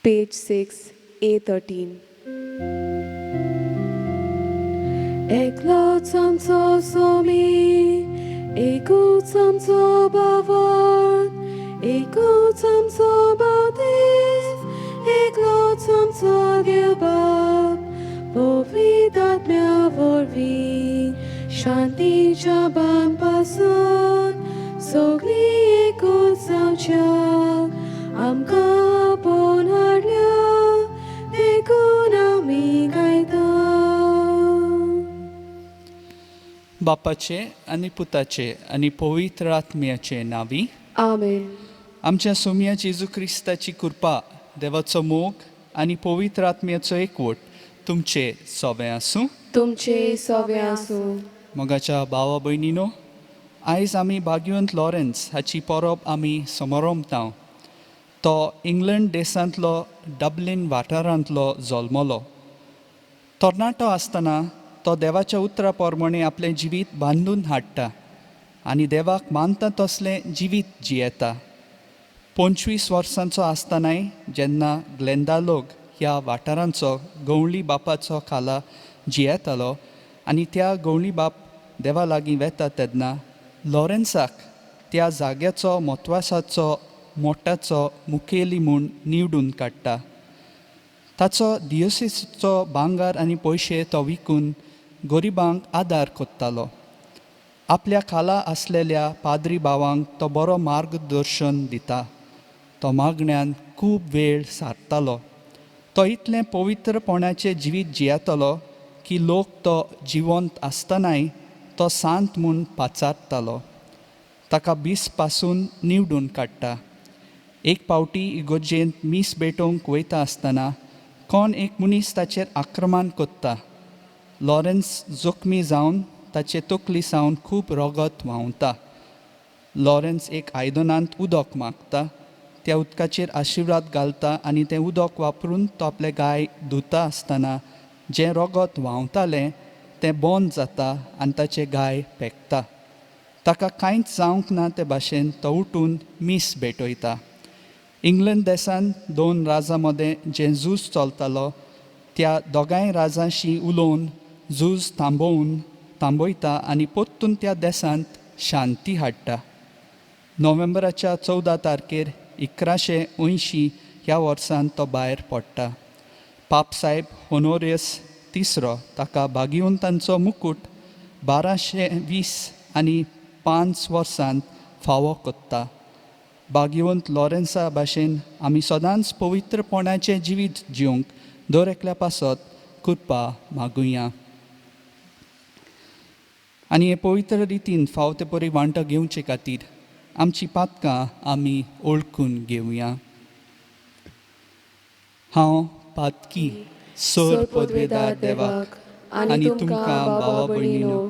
Page 6, A13. एकलोच आमचो सोमी, एकूच आमचो बावन, एकूच आमचो बावतीस, एकलोच आमचो देव बाप, पवित्र आत्म्या वरवीं शांतीच्या बांदपासून सगळीं एकूच जावच्याक आमकां आपोवन हाडल्या देखून आमी गायता. बापाचे आनी पुताचे आनी पवित्र आत्म्याचे नांवी. आमेन. आमच्या सोमया जेजू क्रिस्ताची कृपा, देवाचो मोग आनी पवित्र आत्म्याचो एकवट तुमचे सोबें आसूं. तुमचे सोबें आसूं. मोगाच्या भावा भयणीनो, आयज आमी भाग्यवंत लॉरेन्स हाची परब आमी समरमता. तो इंग्लंड देशांतलो डबलिन वाठारांतलो जल्मलो. तरणाटो आसतना तो देवाच्या उतरा प्रमाणे आपलें जिवीत बांदून हाडटा आनी देवाक मानता तसलें जिवीत जियेता. 25 वर्सांचो आसतनाय जेन्ना ग्लेंदालोग ह्या वाठारांचो गवळी बापाचो खाला जियेतालो आनी त्या गवळी बाप देवा लागीं वेता तेन्ना लॉरेन्साक त्या जाग्याचो म्हत्वासाचो मोठाचो मुखेली म्हूण निवडून काडटा. ताचो दियोसीचो भांगर आनी पयशे तो विकून गरिबांक आदार कोत्तालो. आपल्या खाला आसलेल्या पाद्री भावांक तो बरो मार्गदर्शन दिता. तो मागण्यान खूब वेळ सारतालो. तो इतलें पवित्रपणाचें जिवीत जियेतालो की लोक तो जिवंत आसतनाय तो सांत म्हूण पाचारतालो. ताका बीस पासून निवडून काडटा. एक फावटी इगोर्जेंत मीस भेटोवंक वयता आसतना कोण एक मनीस ताचेर आक्रमण कोत्ता. लॉरेन्स जखमी जावन ताचे तकली सावन खूब रगत व्हांवता. लॉरेन्स एक आयदनांत उदक मागता. त्या उदकाचेर आशिर्वाद घालता आनी तें उदक वापरून तो आपले गाय धुता आसतना जें रगत व्हांवतालें तें बंद जाता आनी ताचे गाय पेकता. ताका कांयच जावंक ना ते भाशेन तो उठून मीस भेटयता. इंग्लंड देशांत दोन राजां मदें जें झूज चलतालो त्या दोगांय राजांशी उलोवन झूज थांबयता आनी परतून त्या देशांत शांती हाडटा. नोव्हेंबराच्या 14 तारखेर 1180 ह्या वर्सान तो भायर पडटा. पापसाहेब होनोरियस तिसरो ताका भागिवंतांचो मुकूट 1220 आनी 5 वर्सांत फावो कोत्ता. भाग्यवंत लॉरेन्सा भाशेन आमी सदांच पवित्रपणाचें जिवीत जिवंक दर एकल्या पासत कृपा मागुया आनी हे पवित्र रितीन फाव ते परी वांटो घेवचे खातीर आमची पातकां आमी ओळखून घेवया. हांव पातकी सोर पदवेदार देवाक आनी तुमकां भावा भयणीनो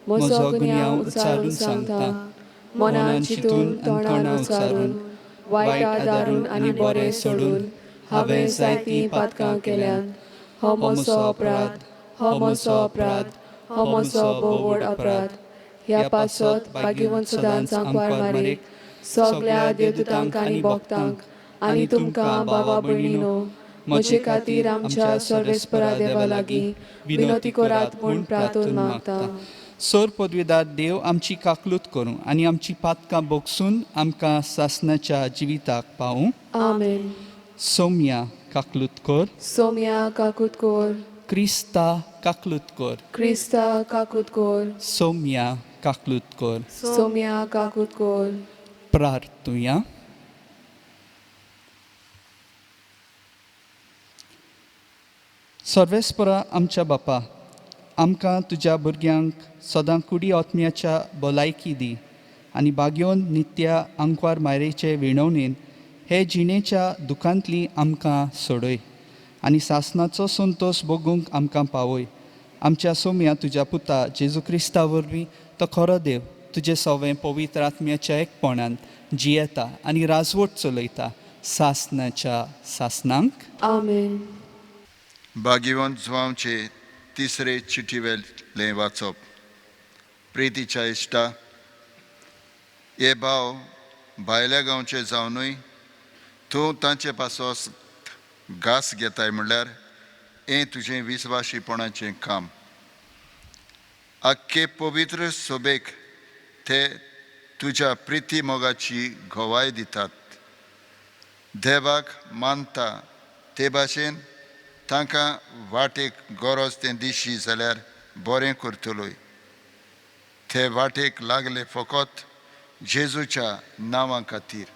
म्हजो गुन्यांव उच्चारून सांगता. मनान चिंतून तोंडान उच्चारून वायट आदारून आनी बरें सोडून हांवें जायतीं पातकां केल्यात. हो म्हजो अपराध, हो म्हजो अपराध, हो म्हजो भोव व्हड अपराध. ह्या पासत भाग्यवंत सदांच आंकवार मारीक, सगळ्या देवदूतांक आनी भक्तांक आनी तुमकां भावा भयणीनो म्हजे खातीर आमच्या सर्वेस्परा देवा लागीं विनोती करात म्हूण प्रार्थना मागता. सोर पदवीदार देव आमची काकलूत करूं आनी आमची पातकां बोगसून आमकां सासणाच्या जिविताक पावूं. आमेन. सोम्या काकलूत कर. सोम्या काकूत कर. क्रिस्ता काकलूत कर. क्रिस्ता काकूत कर. सोम्या काकलूत कर. सोम्या काकूत कर. प्रार्थुया. सर्वेस्परा आमच्या बापा, आमकां तुज्या भुरग्यांक सदां कुडी आत्म्याच्या भलायकी दी आनी बागयोन नित्या आंकवार मायरेचे विणवणेन हे जिणेच्या दुखांतली आमकां सोडय आनी सासणाचो संतोश भोगूंक आमकां पावय. आमच्या सोम्या तुज्या पुता जेजू क्रिस्ता वरवीं तो खरो देव तुजें सवें पवित्र आत्म्याच्या एकपणान जियेता आनी राजवट चलयता सासणाच्या सासणांक. आमेन. भाग्यवंत जुवांवचे तिसरे चिटीवेलें वाचप. प्रितीच्या इश्टा, हे भाव भायल्या गांवचे जावनूय तूं तांचे पासत घास घेताय म्हणल्यार हें तुजें विस्वाशीपणाचें काम. आख्खे पवित्र सभेक ते तुज्या प्रिती मोगाची गवाय दितात. देवाक मानता ते भाशेन तांकां वाटेक गरज तें दिशी जाल्यार बरें करतलोय. ते वाटेक लागले फकत जेजूच्या नांवा खातीर,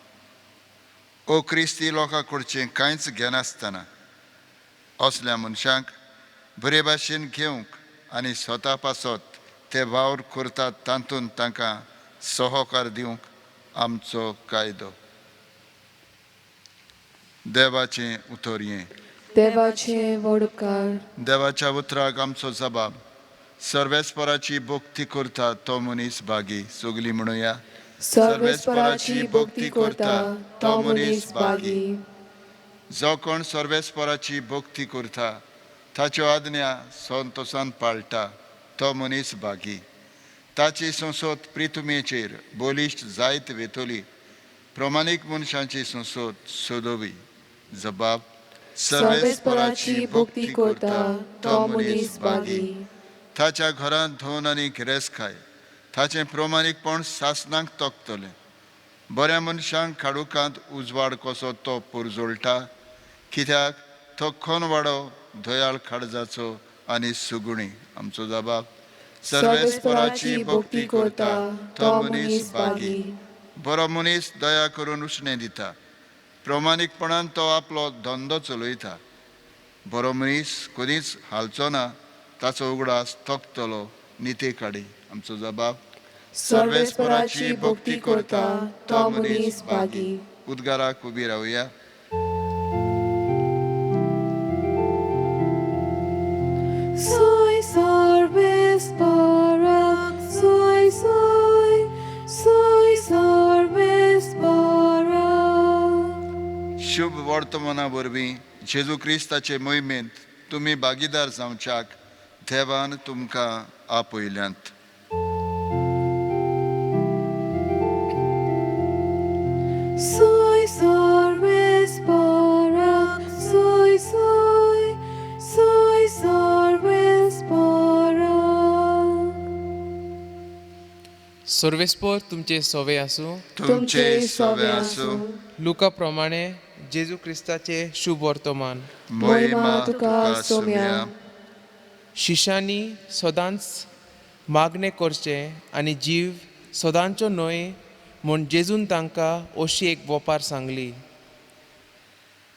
ओ क्रिस्ती लोकां कडचें कांयच घेनासतना. असल्या मनशांक बरे भाशेन घेवंक आनी स्वता पासत ते वावर करतात तातूंत तांकां सहकार दिवंक आमचो कायदो. देवाचें उतर हें. देवाचे व्हड उपकार. देवाच्या उतराक आमचो जबाब. सर्वेस्पराची भक्ती करता तो मनीस भागी. सगलीं म्हणुया. सर्वेस्पराची भक्ती करता तो मनीस भागी. जो कोण सर्वेस्पराची भक्ती करता, ताच्यो आज्ञा संतोसान पाळटा तो मनीस भागी. ताची संसद प्रितुमेचेर बळिश्ट जायत वेतली. प्रमाणीक मनशांची संसद सोदोवी. जबाब. सर्वेस्पराची भक्ती करता तो मनीस भागी. ताच्या घरांत धन आनी गिरेस्तकाय, ताचें प्रमाणीकपण सासणाक तोखतलें. बऱ्या मनशांक काळोखांत उजवाड कसो तो पुरजोळटा, कित्याक तो खनवाडो दयाळ काळजाचो आनी सुगुणी. आमचो जबाब. सर्वेस्पराची भक्ती करता तो मनीस भागी. बरो मनीस दया करून उश्णें दिता, प्रमाणीकपणान तो आपलो धंदो चलयता. बरो मनीस कदींच हालचो ना, ताचो उगडास तोखतलो निते काडी. आमचो जबाब. सर्वेस्पराची भक्ती करता तो मनीस भागी. उद्गाराक उबी रावया. Soy sarvespara, soy soy, soy sarvespara. शुभ वर्तमाना वरवीं जेजू क्रिस्ताचे मोहिमेंत तुमी भागीदार जावच्याक देवान तुमकां आपयल्यांत. Soy sarvespara, soy soy, soy sarvespara. सर्वेस्पोर तुमचे सोवे आसूं. तुमचे सवे आसूं. लुका प्रमाणे जेजू क्रिस्ताचे शुभ वर्तमान. मोहिमा तुका सोम्या. शिशांनी सदांच मागणें करचें आनी जीव सदांचो न्हय म्हूण जेजून तांकां अशी एक वोपार सांगली.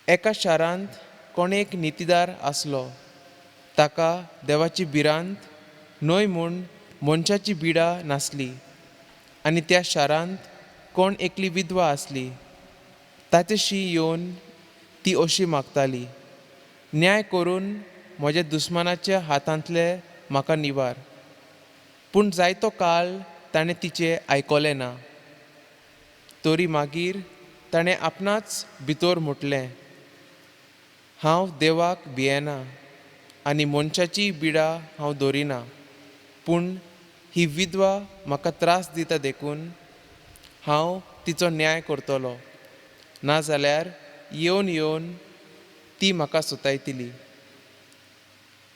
एका शारांत कोण एक नितीदार आसलो. ताका देवाची भिरांत न्हय म्हूण मनशाची बिडा नासली. आनी त्या शारांत कोण एकली विधवा आसली. ताचेशी येवन ती अशी मागताली, न्याय करून म्हज्या दुस्मानाच्या हातांतले म्हाका निवार. पूण जायतो काळ ताणें तिचें आयकलें ना. तरी मागीर ताणें आपणाच भितर म्हटलें, हांव देवाक भियेना आनी मनशाची बिडा हांव दवरिना, पूण ही विधवा म्हाका त्रास दिता देखून हांव तिचो न्याय करतलो, नाजाल्यार येवन येवन ती म्हाका सुतायतली.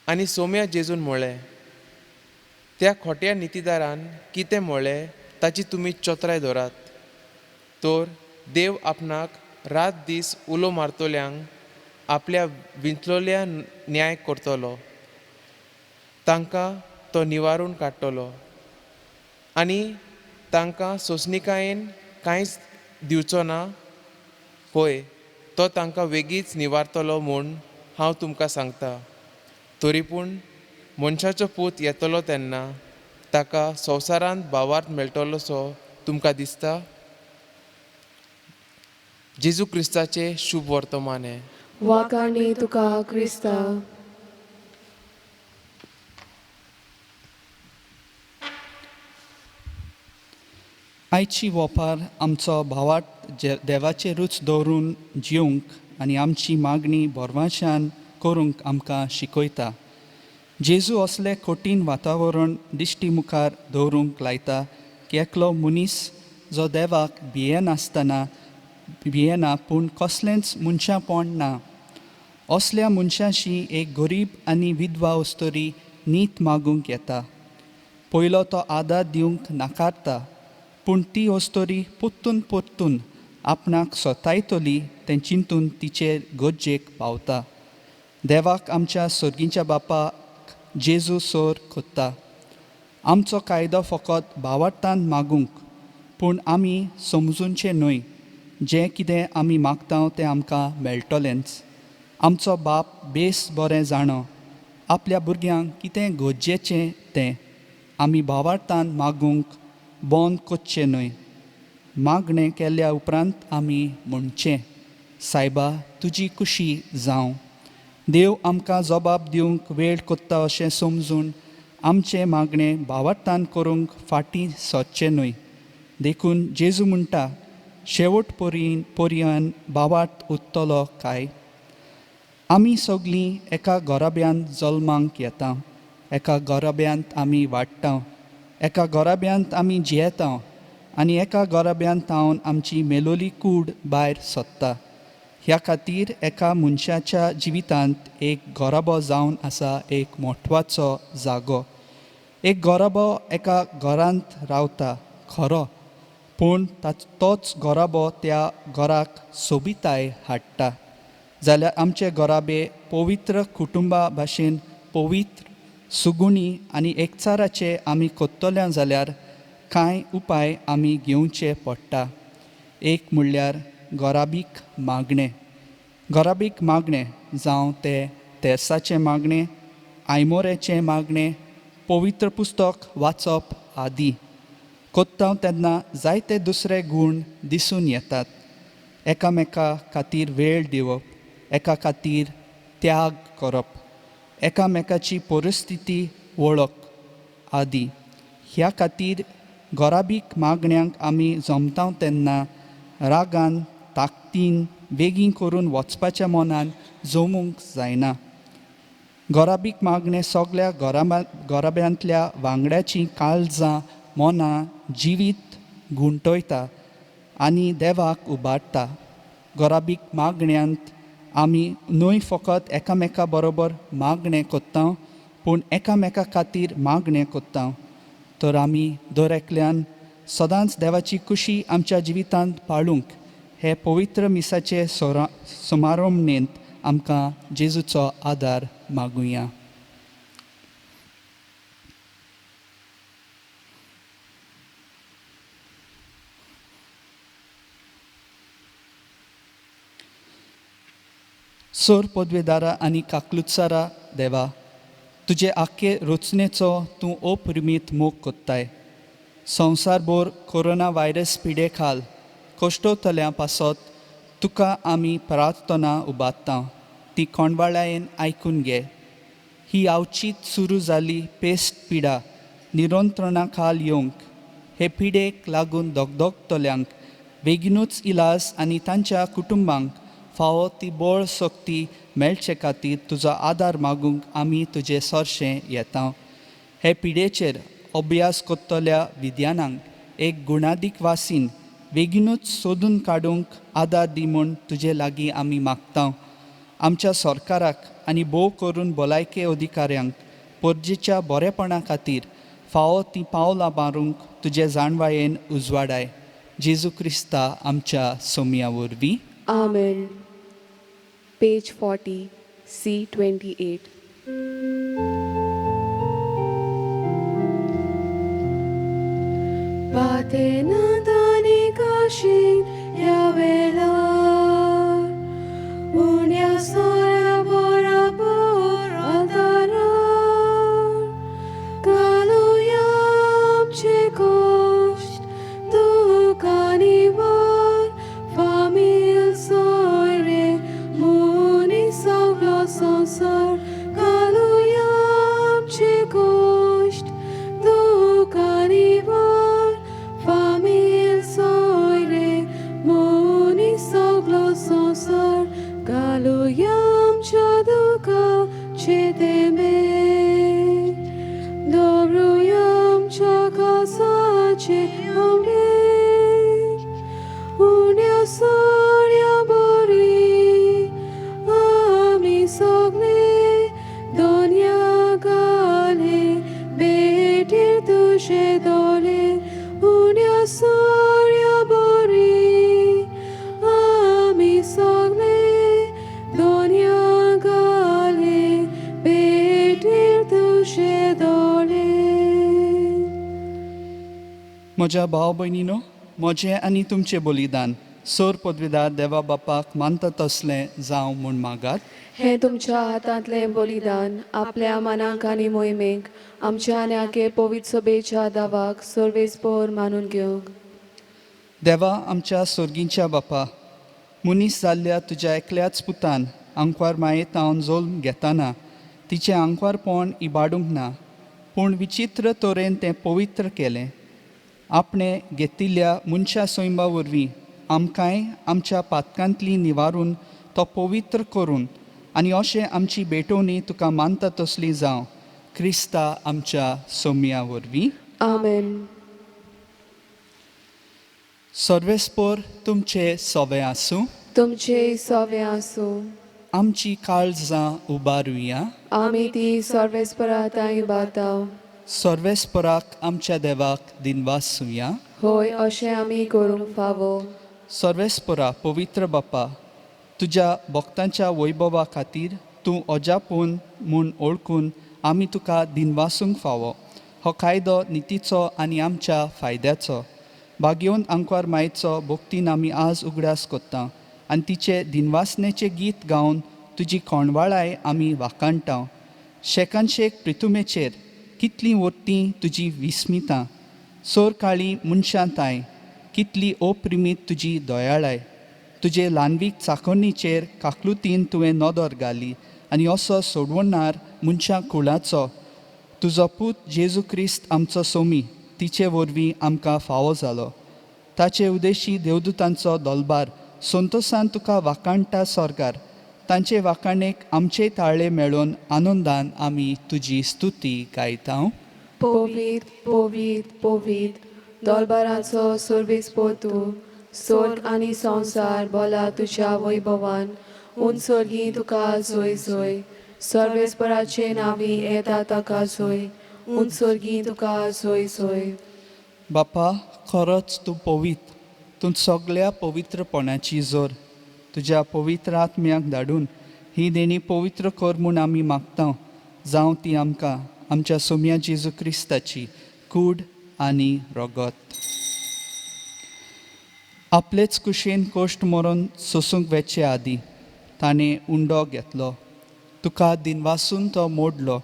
आनी सोम्या जेजून म्हळें, त्या खोट्या नितीदारान कितें म्हळें ताची तुमी चोत्राय धरात. तर देव आपणाक रात दीस उलो मारतल्यांक आपल्या विंचलोल्या न्याय करतलो, तांकां तो निवारून काडटलो आनी तांकां सोंसणिकायेन कांयच दिवचो ना. होय, तो तांकां वेगींच निवारतलो म्हूण हांव तुमकां सांगता. तरी पूण मनशाचो पूत येतलो तेन्ना ताका संवसारांत भावार्थ मेळटलोसो तुमकां दिसता? जेजू क्रिस्ताचें शुभ वर्तमान हें. वाखाणी तुका क्रिस्ता. आयची वोपार आमचो भावाट देवाचे रूच दवरून जिवंक आनी आमची मागणी बोरवाशान करूंक आमकां शिकयता. जेजू असलें कठीण वातावरण दिश्टी मुखार दवरूंक लायता की एकलो मनीस जो देवाक भियेनासतना भियेना पूण कसलेंच मनशापण ना, असल्या मनशाशी एक गरीब आनी विधवा अस्तुरी नीत मागूंक येता. पयलो तो आदार दिवंक नाकारता, पूण ती अस्तुरी परतून परतून आपणाक सतायतली तें चिंतून तिचे गरजेक पावता. देवाक आमच्या सर्गीच्या बापाक जेजू सोर कोत्ता. आमचो कायदो फकत भावार्थान मागूंक, पूण आमी समजूनचें न्हय जें कितें आमी मागता तें आमकां मेळटलेंच. आमचो बाप बेस बरें जाणो आपल्या भुरग्यांक कितें गरजेचें तें. आमी भावार्थान मागूंक बंद करचें न्हय. मागणें केल्या उपरांत आमी म्हणचें, सायबा तुजी खुशी जावं. देव आमकां जबाब दिवंक वेळ कोत्ता अशें समजून आमचें मागणें भावार्थान करूंक फाटीं सरचें न्हय. देखून जेजू म्हणटा, शेवट पर्यंत भावार्थ उरतलो काय? आमी सगळीं एका घराब्यांत जल्मांक येता, एका घराब्यांत आमी वाडटा, एका घराब्यांत आमी जियेता आनी एका घराब्यांत थावन आमची मेलोली कूड भायर सोदता. ह्या खातीर एका मनशाच्या जिवितांत एक घराबो जावन आसा एक म्हत्वाचो जागो. एक घराबो एका घरांत रावता खरो, पूण तोच घराबो त्या घराक सोबिताय हाडटा. जाल्यार आमचे घराबे पवित्र कुटुंबा भाशेन पवित्र सुगुणी आनी एकचाराचे आमी कोत्तल्या जाल्यार कांय उपाय आमी घेवचे पडटा. एक म्हणल्यार घराबीक मागणें. घराबीक मागणें जावं तें तेर्साचें मागणें, आयमोऱ्याचें मागणें, पवित्र पुस्तक वाचप आदी कोत्ता तेन्ना जायते दुसरे गूण दिसून येतात. एकामेका खातीर वेळ दिवप, एका खातीर त्याग करप, एकामेकाची परिस्थिती वळख आदी. ह्या खातीर घराबीक मागण्यांक आमी जमता तेन्ना रागान ताकदीन बेगीन करून वचपाच्या मनान जमूंक जायना. घराबीक मागणें सगळ्या घराब्यांतल्या वांगड्याचीं काळजां मनां जिवीत गुंठयता आनी देवाक उबारता. घराबीक मागण्यांत आमी न्हय फकत एकामेका बरोबर मागणें कोत्ता, पूण एकामेका खातीर मागणें कोत्ता. तर आमी दर एकल्यान सदांच देवाची खुशी आमच्या जिवितांत पाळूंक हे पवित्र मिसाचे समारंभणेंत आमकां जेजूचो आदार मागुया. सोर पदवेदारा आनी काकलुत्सारा देवा, तुजे आख्खे रचनेचो तूं अपरिमीत मोग कोत्ताय. संवसारभर कोरोना व्हायरस पिडे खाल कश्टवतल्या पासत तुका आमी प्रार्थना उबारता, ती कोंडवाळायेन आयकून घे. ही आवचीत सुरू जाली पेस्ट पिडा निरंत्रणा खाल येवंक, हे पिडेक लागून दगदगतल्यांक बेगिनूच इलाज आनी तांच्या कुटुंबांक फावो ती बळ शक्ती मेळचे खातीर तुजो आदार मागूंक आमी तुजे सरशें येता. हे पिडेचेर अभ्यास करतल्या विद्यानांक एक गुणादीक वासीन बेगिनूच सोदून काडूंक आदार दी म्हूण तुजे लागीं आमी मागता. आमच्या सरकाराक आनी भोव करून भलायके अधिकाऱ्यांक परजेच्या बरेपणा खातीर फावो ती पावलां मारूंक तुजे जाणवायेन उजवाडाय. जेजू क्रिस्ता आमच्या सोमया वरवीं. आमेन. Page 40, C28. Patenatani kashin yavelar, unya sora bora bora darar, kaluyam chekosht dukanivar, famil soire muni soglo sonsar, kaluyam chekosht dukanivar, famil म्हज्या भाव भयणीनो, म्हजें आनी तुमचें बलिदान सोर पदवीदार देवा बापाक मानता तसलें जावं म्हूण मागात. हें तुमच्या हातांतलें बलिदान आपल्या मनाक आनी मोहिमेक आमच्या आनी आखे पवित्र सभेच्या दावाक सर्वेस्पोर मानून घेवंक. देवा आमच्या सोर्गींच्या बापा, मनीस जाल्ल्या तुज्या एकल्याच पुतान आंकवार मायेतावन जल्म घेताना तिचें आंकवारपण इबाडूंक ना, पूण विचित्र तरेन तें पवित्र केलें. आपणें घेतिल्ल्या मनशा सैंबा वरवीं आमकांय आमच्या पातकांतली निवारून तो पवित्र करून आनी अशें आमची भेटवणी तुका मानता तसली जावं, क्रिस्ता आमच्या सोम्या वरवीं. आमेन. सर्वेस्पोर तुमचे सोवे आसूं. तुमचे सोवे आसूं. आमची काळजां उबारुया. आमी ती सर्वेस्परा तांय बाताव. सर्वेस्पराक आमच्या देवाक दिनवासुया. होय, अशें आमी करूंक फावो. सर्वेस्परा पवित्र बापा, तुज्या भक्तांच्या वैभवा खातीर तूं अजापून म्हूण वळखून आमी तुका दिनवासूंक फावो. हो कायदो नितीचो आनी आमच्या फायद्याचो. भाग्यवंत आंकवार मायेचो भक्तीन आमी आज उगडास कोत्ता आनी तिचे दिनवासनेचें गीत गावन तुजी कोणवाळाय आमी वाखाणटा. शेकानशेक प्रितुमेचेर कितलीं वर्तीं तुजी विस्मितां, सोर काळी मनशां ताय कितली अप्रिमीत तुजी दयाळाय. तुजे ल्हानवीक चाकोन्नीचेर काकलुतीन तुवें नदर घाली आनी असो सोडवणार मनशां कुळाचो तुजो पूत जेजू क्रिस्त आमचो सोमी तिचे वरवीं आमकां फावो जालो. ताचे उदेशी देवदूतांचो दोलबार संतोसान तुका वाखाणटा सरकार. तांचे वाखाणेक आमचे ताळे मेळोवन आनंदान आमी तुजी स्तुती गायता. पवीत पवीत पवीत दोलबाराचो सर्वेस्पोर तूं, स्वर्ग आनी संवसार बोला तुज्या वैभवान. उंच तुका जोय जोय, सर्वेस्पराचे नांवी येता ताका जोय, उंच तुका जोय जोय. बापा, खरोच तूं पवित्र, तूं सगळ्या पवित्रपणाची जोर. तुज्या पवित्र आत्म्याक धाडून ही देणी पवित्र कर म्हूण आमी मागता. जावं ती आमकां आमच्या सोम्या जेजू क्रिस्ताची कूड आनी रगत. आपलेच कुशेन कोश्ट मरून सोसूंक वेचे आदीं ताणें उंडो घेतलो, तुका दिनवासून तो मोडलो,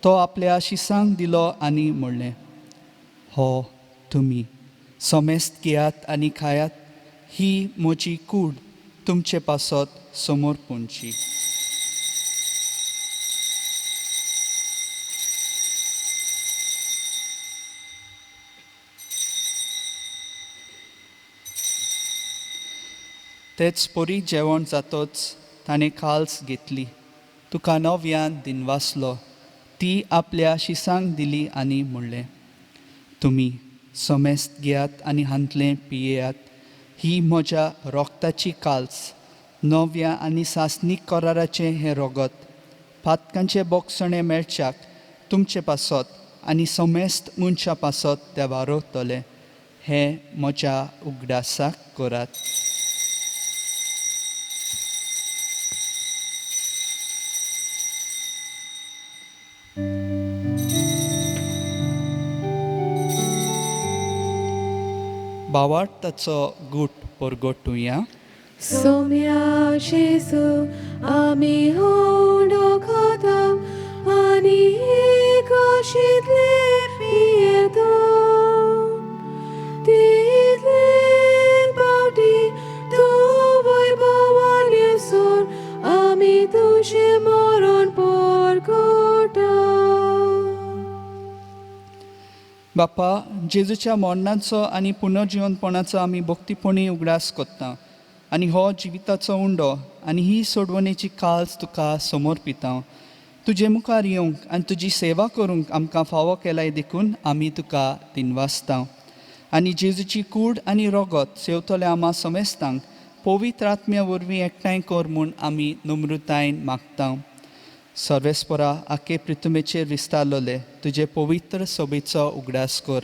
तो आपल्या शिसांक दिलो आनी म्हणलें, हो तुमी समेस्त घेयात आनी खायात, ही म्हजी कूड तुमचे पासत समोर पुणची. तेच परी जेवण जातच ताणें काल्स घेतली, तुका नव्यान दिनवासलो, ती आपल्या शिसांक दिली आनी म्हणलें, तुमी समेस्त घेयात आनी हांतलें पियेयात, ही म्हज्या रोगताची काल्स, नव्या आनी सासणीक कराराचें हें रोगत, पातकांचें बोगसणें मेळच्याक तुमचे पासत आनी समेस्त मनशां पासत तें वारवतलें, हें म्हज्या उगडासाक करात. भावार्थाचो गूट परगटुया. सोम्या जेजू आमी हुंडो खाता आनी कशींतले पियेता, तितले पावटी तूं वैभवान येसर आमी तुजें मरण परगटा. बापा, जेजूच्या मरणाचो आनी पुनर्जिवनपणाचो आमी भक्तीपणी उगडास कोत्ता आनी हो जिविताचो उंडो आनी ही सोडवणेची काल्स तुका समर्पिता. तुजे मुखार येवंक आनी तुजी सेवा करूंक आमकां फावो केलाय देखून आमी तुका दिनवासता. आनी जेजूची कूड आनी रोगत सेवतल्या आमा समेस्तांक पवित्र आत्म्या वरवीं एकठांय कर म्हूण आमी नम्रतायेन मागता. सर्वेस्परा आखे प्रितुमेचेर विस्तारलोले तुजे पवित्र सोबेचो उगडास कर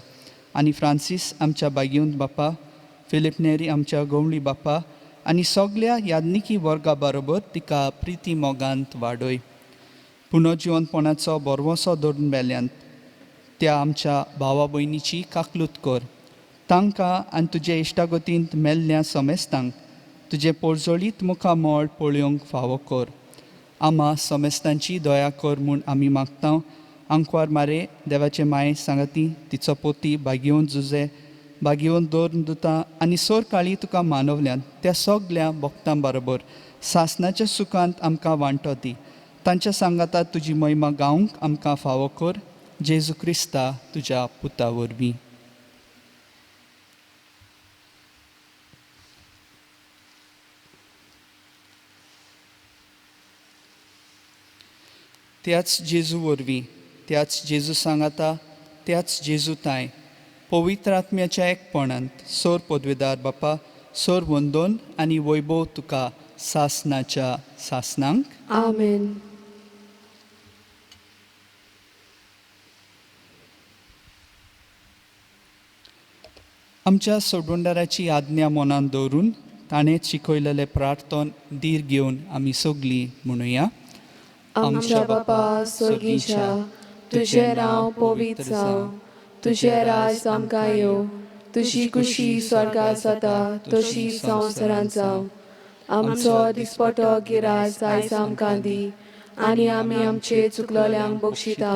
आनी फ्रांसीस आमच्या बागीवंत बापा, फिलीप नेरी आमच्या गवळी बापा आनी सगल्या याज्ञिकी वर्गा बरोबर तिका प्रिती मोगांत वाडय. पुनर्जिवनपणाचो बरवसो धरून वेल्यान त्या आमच्या भावा भयणीची काकलूत कर, तांकां आनी तुजे इश्टागतींत मेल्ल्या समेस्तांक तुजें पोरजोळीत मुखामळ पळोवंक फावो कर. आमा समेस्तांची दया कर म्हूण आमी मागता. आंकवार मारे देवाचे माये सांगाती तिचो पोती भागयोवन जुजे भागयोवन दवर दुता आनी सोर काळी तुका मानवल्यान त्या सगल्या भक्तां बरोबर सासनाच्या सुखांत आमकां वांटो दी. तांच्या सांगातात तुजी महिमा गावंक आमकां फावो कर. जेजू क्रिस्ता तुज्या पुता वरवीं. त्याच जेजू वरवीं, त्याच जेजू सांगाता, त्याच जेजू ताय पवित्र आत्म्याच्या एकपणांत सोर पदवेदार बापा सोर वंदोन आनी वैभव तुका सासनाच्या सासनांक. आमेन. आमच्या सोडवणदाराची आज्ञा मनांत दवरून ताणें शिकयलेलें प्रार्थन धीर घेवन आमी सगलीं म्हणुया. आमच्या बापा स्वर्गीच्या, तुजें नांव पवित्र जावं, तुजें राज आमकां येवं, तुजी कुशी स्वर्गात जाता तशी संवसारांत जावं. आमचो दिसपटो गिरास आयज आमकां दी आनी आमी आमचे चुकलोल्यांक बक्षिता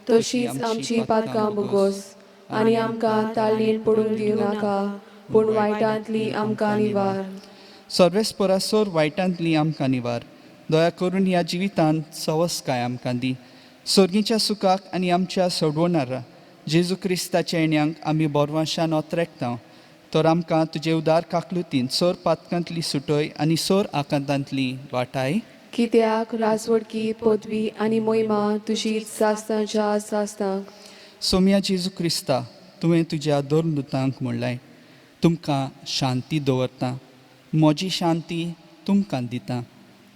तशीच आमची पातकां भोगोस आनी आमकां ताळणीन पडूंक दिवं नाका, पूण वायटांतली आमकां निवार. सर्वेस्परा सोर वायटांतली आमकां निवार. दया करून ह्या जिवितांत सवसकाय आमकां दी. सर्गीच्या सुखाक आनी आमच्या सोडवणारा जेजू क्रिस्ताच्या येण्यांक आमी बोरवांशान ओतरेकता. तर आमकां तुजे उदार काकलुतीन सोर पातकांतली सुटय आनी सोर आकांतांतली वाटाय. कित्याक राजवडकी पदवी आनी मोहिमा तुजी सासणाच्या सासणाक. सोम्या जेजू क्रिस्ता, तुवें तुज्या दोन दुतांक म्हणलें, तुमकां शांती दवरता, म्हजी शांती तुमकां दिता.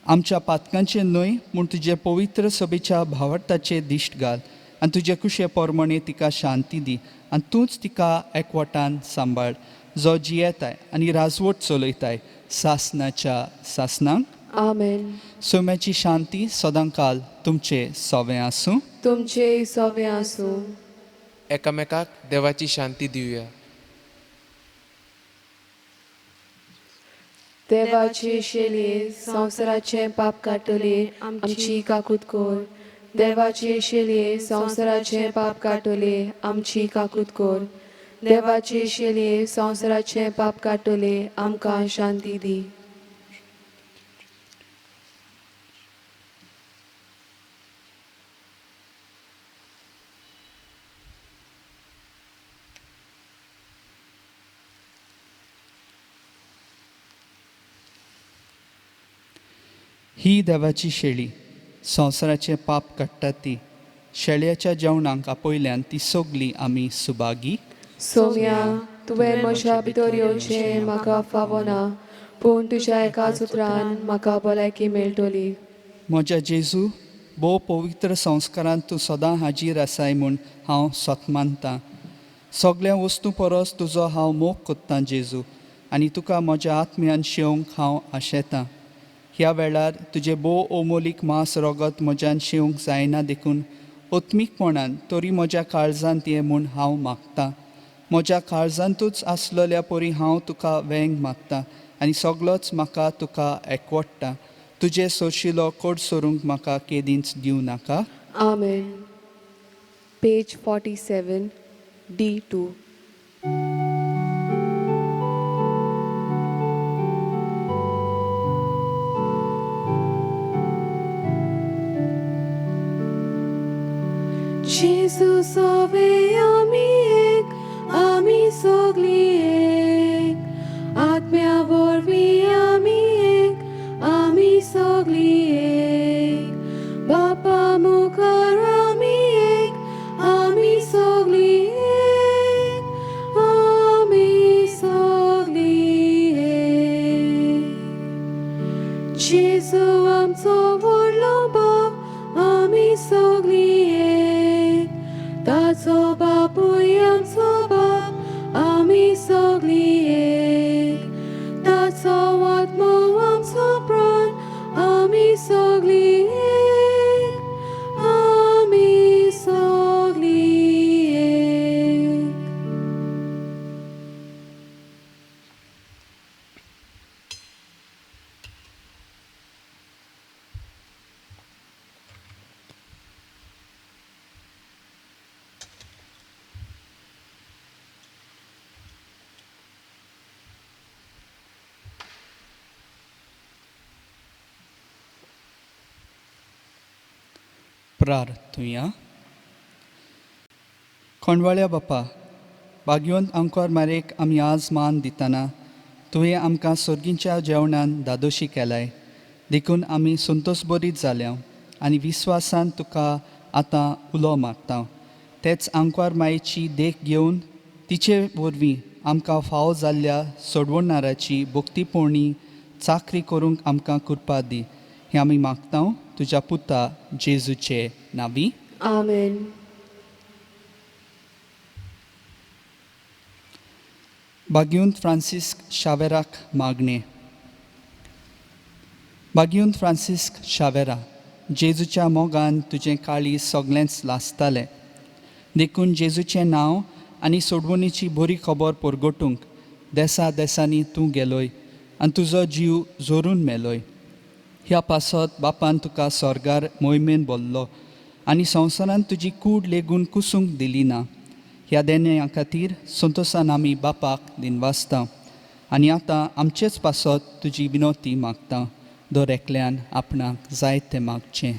आमच्या पातकांचें न्हय म्हूण तुजे पवित्र सभेच्या भावार्थाचे दिश्ट घाल आनी तुजे कुशे पोरमणे तिका शांती दी आनी तूंच तिका एकवटान सांबाळ, जो जियेताय आनी राजवट चलयताय सासनाच्या सासनाक. आमेन. सोम्याची शांती सदांकाल तुमचे सवें आसूं. तुमचे सवें आसूं. एकामेकाक देवाची शांती दिवया. देवाचे शेलये संवसाराचें पाप काडटले आमची काकूत कर. देवाचे शेलये संवसाराचें पाप काडटले आमची काकूत कर. देवाचे शेलये संवसाराचें पाप काडटले आमकां शांती दी. ही देवाची शेळी संवसाराचें पाप काडटा ती. शेळयाच्या जेवणाक आपयल्यान ती सगली आमी सुभागी. सोम्या, तुवें म्हज्या भितर येवचें म्हाका फावना, पूण तुज्या एकाच उतरान म्हाका भलायकी मेळटली. म्हज्या जेजू, भोव पवित्र संस्कारांत तूं सदां हाजीर आसाय म्हूण हांव सत मानतां. सगल्या वस्तू परस तुजो हांव मोग कोत्तां जेजू, आनी तुका म्हज्या आत्म्यान शेवंक हांव आशेतां. ह्या वेळार तुजें भोव अमोलीक मांस रगत म्हज्यान शेवंक जायना देखून आत्मीकपणान तरी म्हज्या काळजांत ये म्हूण हांव मागतां. म्हज्या काळजांतूच आसलेल्या परी हांव तुका वेंग मागता आनी सगलोच म्हाका तुका एकवडटा. तुजें सोशिलो कोड सोरूंक म्हाका केदींच दिवं नाका. आमेन. Page 47 D2. जेजू सोवे आमी एक, आमी सगळी एक, आत्म्या वरवीं आमी एक, आमी सगळी एक, बापा मुखार आमी एक, आमी सगळी एक, आमी सगळी एक. जेजू आमचो व्हडलो बाप, आमी सगळी एक, ताचो प्रार्थुया. कोंडवाळ्या बापा, भाग्यवंत आंकवार मारेक आमी आज मान दितना तुवें आमकां सर्गींच्या जेवणान दादोशी केलाय, देखून आमी संतोश बरीत जाल्या आनी विस्वासान तुका आतां उलो मारता. तेच आंकवार मायेची देख घेवन तिचे वरवीं आमकां फावो जाल्ल्या सोडवणाराची भक्तीपोणी चाकरी करूंक आमकां कृपा दी, हें आमी मागता तुज्या पुता जेजूचे नांवी. आमेन. भाग्यवंत फ्रांसिस्क शावेराक मागणें. भाग्यवंत फ्रांसिस्क शावेरा, जेजूच्या मोगान तुजें काळीज सगळेंच लासतालें, देखून जेजूचें नांव आनी सोडवणीची बरी खबर परगटूंक देसा देसांनी तूं गेलोय आनी तुजो जीव जोरून मेलोय. ह्या पासत बापान तुका स्वर्गार मोहिमेन बोल्लो आनी संवसारांत तुजी कूड लेगून कुसूंक दिली ना. ह्या देण्या खातीर संतोसान आमी बापाक दिनवासता आनी आतां आमचेच पासत तुजी विनोती मागता. दर एकल्यान आपणाक जाय तें मागचें.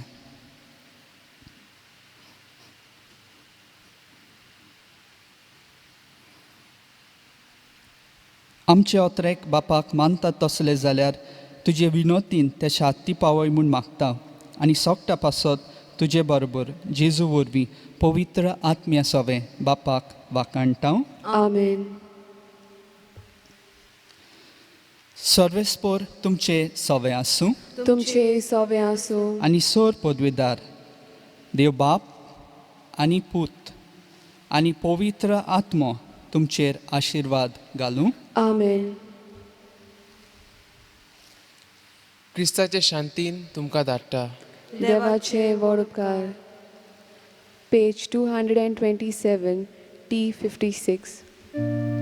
आमचे अत्रेक बापाक मानता तसले जाल्यार तुजे विनोतीन ते शांती पावय म्हूण मागता आनी सोगटा पासत तुजे बरोबर जेजू वरवीं पवित्र आत्म्या सोवें बापाक वाकाणटा. आमेन. सर्वेस्पोर तुमचे सवे आसूं. तुमचे सोवे आसूं. आनी सोर पदवेदार देव बाप आनी पूत आनी पवित्र आत्मो तुमचेर आशिर्वाद घालूं. आमेन. क्रिस्ताचे शांतीन तुमकां धाडटा. देवाचे व्हड उपकार. Page 227, T 56.